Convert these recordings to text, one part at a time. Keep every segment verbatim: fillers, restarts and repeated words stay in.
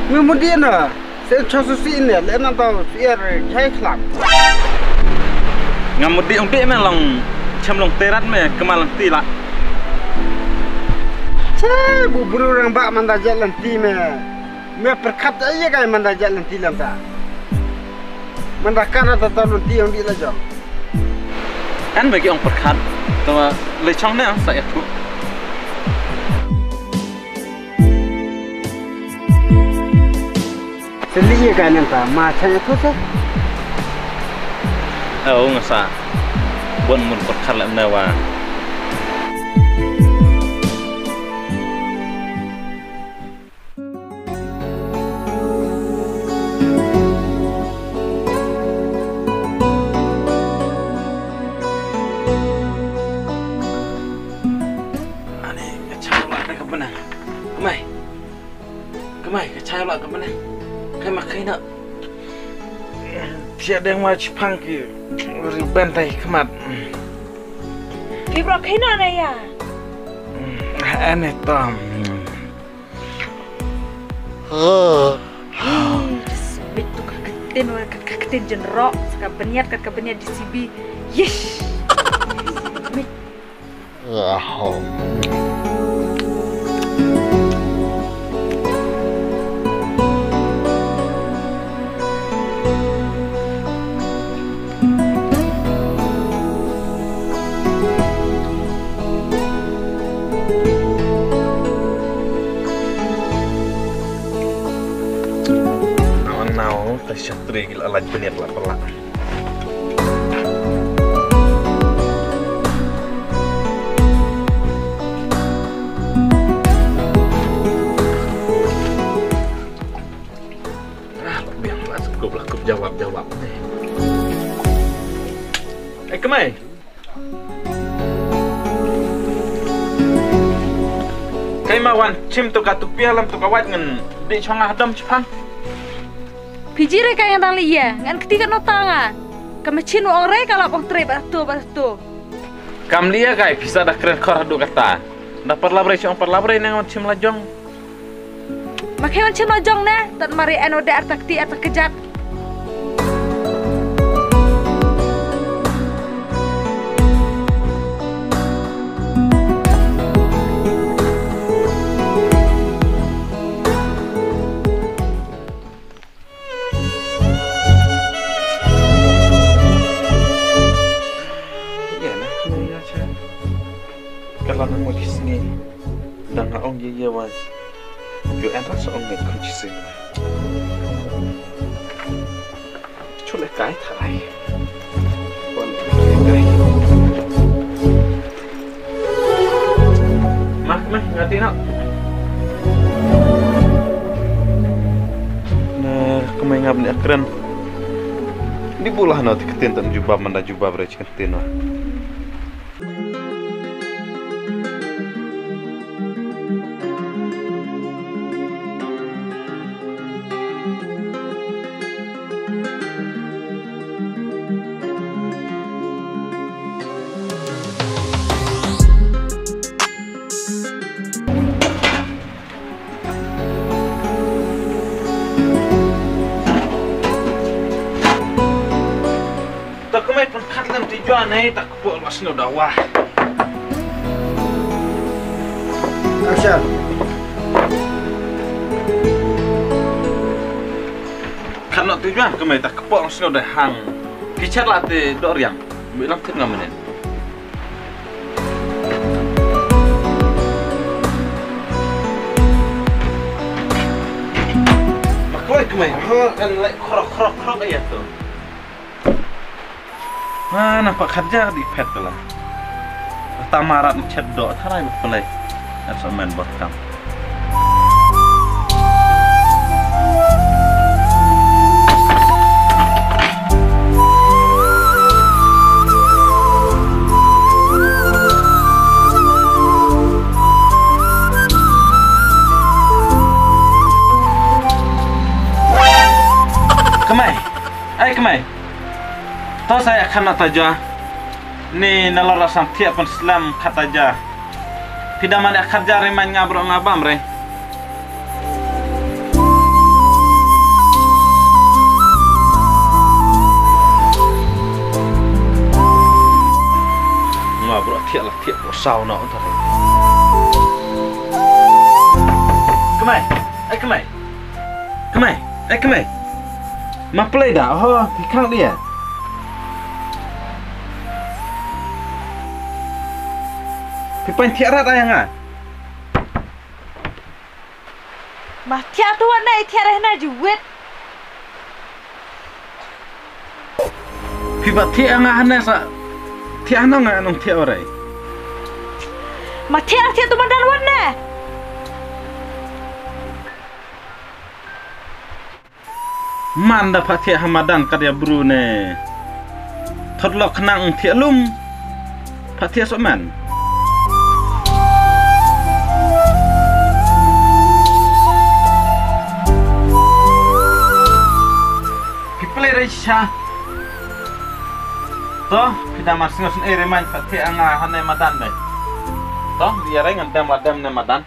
Me mudi na, sen chosu si ne, le na tau si er jai khlam. Nga mudi ong di me long, chem long terat me, kemal ti la. Che, bu bru rang ba manda jai lan ti me. Me perkat aja kai manda jai lan ti lan ta. Manda kana ta ta lun ti ong di la jong. Kan bagi ong perkat, tama lechong ne ang sa ya tu. Seli ye ka nang ta ma cha ya tu se. Oh, ngasa. Bon mun perkat la na wa. Ani, ka chai la ka bana. Kamai. Kamai, ka chai la ka bana. Kai ma kai na. Tia deng ma chipang ki. Ri bentai khmat. Ki bro kai na na ya. Ani tam. Hei, just wait tu ka ktien, ka, ka ktien jynroh, ka bniat, ka, ka bniat J C B. Yes. Wait. Nawan nau, ta shatri gila laj bniat la pala. Ah, biang lah, cukup lah, cukup jawab, jawab. Eh, Kamai. Kai ma wan chim tu ka tu pia lam tu ka wait ngan di chong ah dom chipang. Phi ji re kai ngan dang li ye, ngan kti ka nota nga. Ka machin ong re ka lap ong tre ba tu ba tu. Kam li ye kai pisa da kren khor hadu kata. Da parla bre chong parla bre nang wan chim la jong. Ma khe wan chim la jong ne, tat mari ano de arta kti arta kejat. Ïa na, ïa cha. Ka la nang mo ki sngi. Dang ha ong ïa ïa wa. Yo en ras ong ngi khun chi sin wa. Chule kai thai. Wan kai. Mah, mah, ngati nak. Na, kumai ngap ni akren. Di bulah na ti ketin tan jubab manda jubab re chi ketin wa. Ta kumai pynkat lem ti jua nei ta kpoh ba sngewdawa. Action. Kat noh ti jua kumai ta kpoh ba sngewdawai hang. Pichat la te dok riang. Mih lang thit ngam menen. Makloi kmai, ha, kan lai krok, krok, krok aja tu. Ah, nampak kerja di pet tu lah. Tamarat chet dok, tharai buk pelai. Epsa main bot kam. Kmai. Ai kmai. To sa ïa khan na ta ja. Ni nalor asam thiah pynslem kata ja. Phi da man ïa khat ja re man nga bro nga bam re. Tau noh tare. Kmai, eh kmai. Kmai, eh kmai. Ma play da, ho, phi khang dia. Phi pan thiah rat ai nga. Ma thiah tu wan nai thiah reh na juwit. Phi ba thiah nga hane sa. Thiah no nga nong thiah orai. Ma thiah thiah tu madan wan ne. Man da pha thiah ha madan kat ya bru ne. Thot lok khnang thiah lum. Pha thiah sok man. Phi play dei sha. To, phi da mar sngew sngewsih re man pha thiah nga hane madan dei. To, ïa re ngan dem la dem ne madan.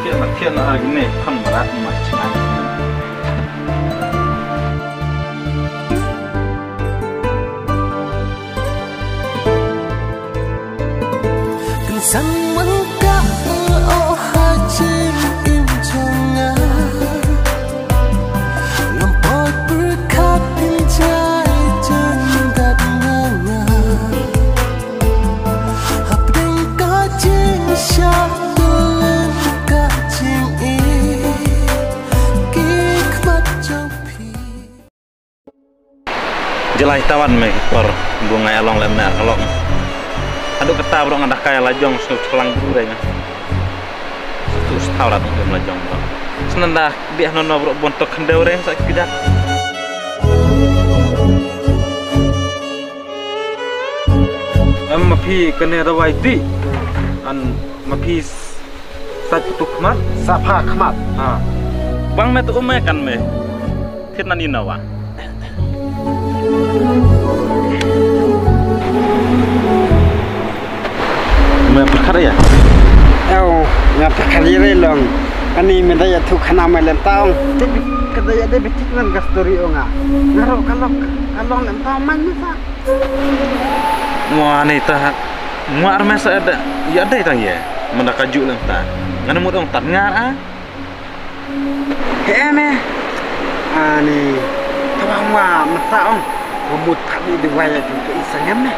Thiah na thiah na ar gine phan marat ma chngan. Kan sang man ka o ha jingim jong nga. Ngam poi pyrkhat pynjai jan dat nga nga. Hapdeng ka jingshah tu lem ka jingim ki khmat jong phi. Jyllai tawan me ki por bu ngai along lem ne arlong. Haduh kata bro nga dakai la jong sngewtlang bru dei nga. Tu stau rat ngam la jong bro. Snanda biah nono bro bon tok khendew dei sa ki dak. Em ma phi kane dawai ti. An ma phi Sait tu khmat, sa pha khmat. Ha. Bang me tu um me kan me. Thit nan ina wa. Me pyrkhat ïa. Ew, nga pyrkhat ïa re long. Ani me da ïa tu khana me lem taung. Te bi ka da ïa de bi tik nan ka story ong nga. Nga ro ka long, ka long lem taung man me sa. Ngwa ni ta. Ngwa ar me sa da. Ya dei tang ye. Manda ka ju leng ta. Ngan mut ong tat ngar a. He me. Ani. Tawang wa mata ong. Wa mut tat ni de wa ya tu tu isangem me.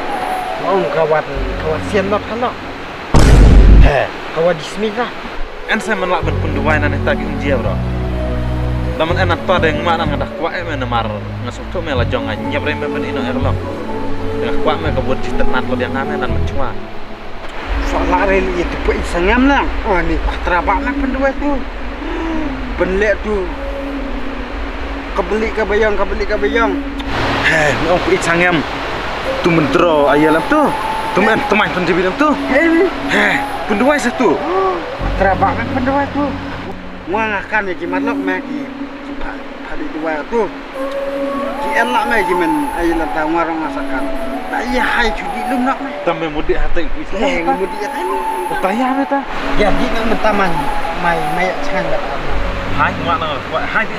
Ong kawat kawat sian not halok. He. Kawat dismiss lah. En sa man lah ban pynduwai nan ita ki um jia bro. Laman en nan ta deng ma nan nga dah kwah eh me namar nga suk tu me la jong nga nyep re me ban ino er lok. Nga kwah me ka bud jitet nan lo dia nga me nan menchwa. Sa lah re li tu pun sangam lang. Oh ni kutra ba me pynduwai tu. Pynlek tu. Ka beli ka bayang, ka beli ka bayang. He, ong phi sangem. Tu mentro ayah lam tu. Tu men temai pun jibi lam tu. He, pun dua satu. Terabak men pun dua tu. Ngwa ngakan ya ki matlok me ki pha pha di dua tu. Ki en lak me ki men ayah lam ta ngwa rong ngasakan. Ta iya hai judi lum nak me. Tam me mudik hati phi. He, ngwa mudik ya tani. Utaya me ta. Ya di me mentaman mai mai changan dak. Hai ngwa na hai di.